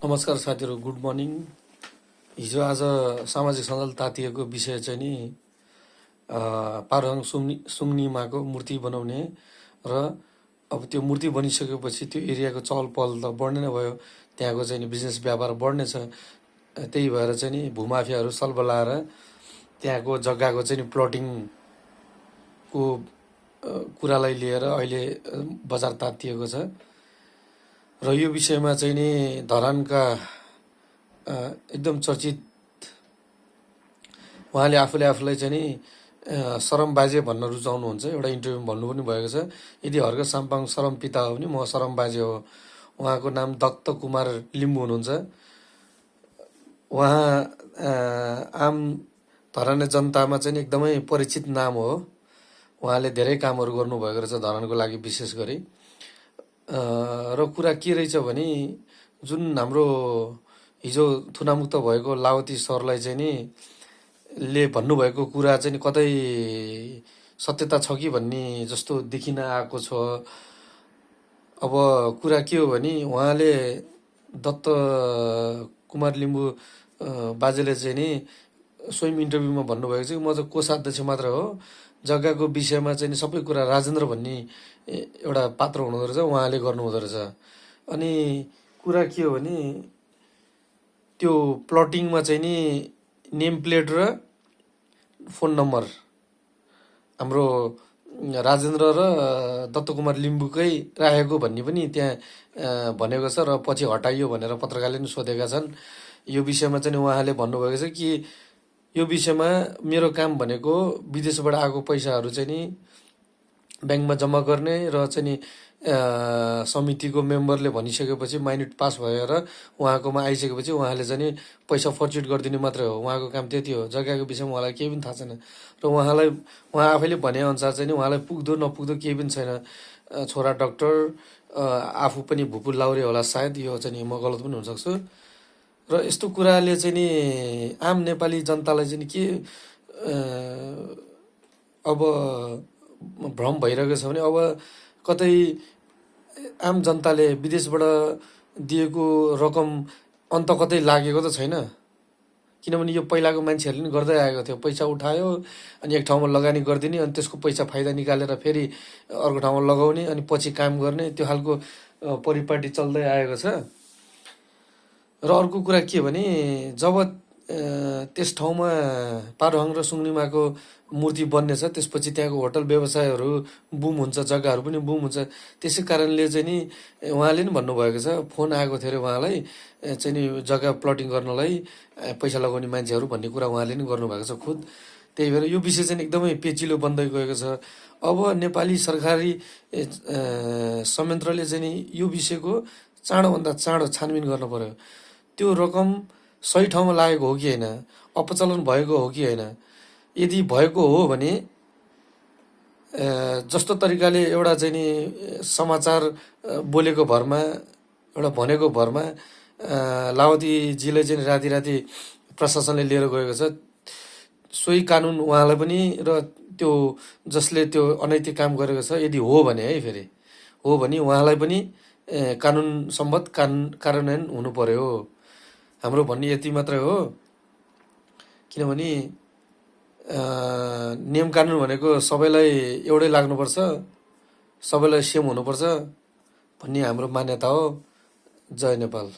नमस्कार साथीहरू, good morning. हिजो आज सामाजिक सञ्जाल तातिएको विषय चाहिँ नि पारुहाङ सुङनिमाको मूर्ति बनाउने र अब त्यो मूर्ति बनिसकेपछि त्यो एरियाको चहल पहल त बढ्ने नै भयो। त्यहाँको चाहिँ नि बिजनेस व्यापार बढ्ने छ। त्यही भएर चाहिँ नि भूमाफियाहरू सलबलाएर त्यहाँको जग्गाको चाहिँ नि प्लटिङको कुरालाई लिएर अहिले बजार तातिएको छ। र यो विषयमा चाहिँ नि धरानका एकदम चर्चित उहाँले आफूलाई चाहिँ नि सरम बाजे भन्न रुचाउनुहुन्छ। एउटा इन्टरभ्यूमा भन्नु पनि भएको छ, यदि हर्क साम्पाङ सरम पिता हो भने म सरम बाजे हो। उहाँको नाम दत्त कुमार लिम्बू हुनुहुन्छ। उहाँ आम धराने जनतामा चाहिँ एकदमै परिचित नाम हो। उहाँले धेरै कामहरू गर्नुभएको रहेछ धरानको लागि विशेष गरी। र कुरा के रहेछ भने जुन हाम्रो हिजो थुनामुक्त भएको लावती सरलाई चाहिँ नि ले भन्नुभएको कुरा चाहिँ कतै सत्यता छ कि भन्ने जस्तो देखिन आएको छ। अब कुरा के हो भने उहाँले दत्त कुमार लिम्बू बाजेले चाहिँ नि स्वयं इन्टरभ्यूमा भन्नुभएको छ कि म चाहिँ कोषाध्यक्ष मात्र हो, जग्गाको विषयमा चाहिँ सबै कुरा राजेन्द्र भन्ने एउटा पात्र हुनुहुँदो रहेछ, उहाँले गर्नुहुँदो रहेछ। अनि कुरा के हो भने त्यो प्लटिङमा चाहिँ नि नेम प्लेट र फोन नम्बर हाम्रो राजेन्द्र र दत्तकुमार लिम्बूकै राखेको भन्ने पनि त्यहाँ भनेको छ। र पछि हटाइयो भनेर पत्रकारले पनि सोधेका छन्। यो विषयमा चाहिँ उहाँले भन्नुभएको छ कि यो विषयमा मेरो काम भनेको विदेशबाट आएको पैसाहरू चाहिँ नि ब्याङ्कमा जम्मा गर्ने र चाहिँ नि समितिको मेम्बरले भनिसकेपछि माइन्युट पास भएर उहाँकोमा आइसकेपछि उहाँले चाहिँ नि पैसा फर्च्युट गरिदिने मात्रै हो। उहाँको काम त्यति हो। जग्गाको विषयमा उहाँलाई केही पनि थाहा छैन। र उहाँ आफैले भनेअनुसार चाहिँ नि उहाँलाई पुग्दो नपुग्दो केही पनि छैन। छोरा डक्टर, आफू पनि भुपुर लाउरे होला सायद, यो चाहिँ नि म गलत पनि हुनसक्छु। र यस्तो कुराले चाहिँ नि आम नेपाली जनतालाई चाहिँ के अब भ्रम भइरहेको छ भने अब कतै आम जनताले विदेशबाट दिएको रकम अन्त कतै लागेको त छैन। किनभने यो पहिलाको मान्छेहरूले नि गर्दै आएको थियो। पैसा उठायो अनि एक ठाउँमा लगानी गरिदिने, अनि त्यसको पैसा फाइदा निकालेर फेरि अर्को ठाउँमा लगाउने, अनि पछि काम गर्ने, त्यो खालको परिपाटी चल्दै आएको छ। र अर्को कुरा के भने जब त्यस ठाउँमा पारुहाङ र सुङनिमाको मूर्ति बन्नेछ, त्यसपछि त्यहाँको होटल व्यवसायहरू बुम हुन्छ, जग्गाहरू पनि बुम हुन्छ। त्यसै कारणले चाहिँ नि उहाँले नि भन्नुभएको छ, फोन आएको थियो अरे उहाँलाई चाहिँ नि जग्गा प्लटिङ गर्नलाई पैसा लगाउने मान्छेहरू भन्ने कुरा उहाँले नि गर्नुभएको छ खुद। त्यही भएर यो विषय चाहिँ एकदमै पेचिलो बन्दै गएको छ। अब नेपाली सरकारी संयन्त्रले चाहिँ नि यो विषयको चाँडोभन्दा चाँडो छानबिन गर्न पर्यो। त्यो रकम सही ठाउँमा लागेको हो कि होइन, अपचलन भएको हो कि होइन। यदि भएको हो भने जस्तो तरिकाले एउटा चाहिँ नि समाचार बोलेको भरमा, एउटा भनेको भरमा लावतीजीलाई चाहिँ राति राति प्रशासनले लिएर गएको छ, सोही कानुन उहाँलाई पनि र त्यो जसले त्यो अनैतिक काम गरेको छ यदि हो भने, है फेरि हो भने उहाँलाई पनि कानुन सम्बद्ध कार्यान्वयन हुनु पर्यो। हाम्रो भन्ने यति मात्रै हो। किनभने नियम कानुन भनेको सबैलाई एउटै लाग्नुपर्छ, सबैलाई सेम हुनुपर्छ भन्ने हाम्रो मान्यता हो। जय नेपाल।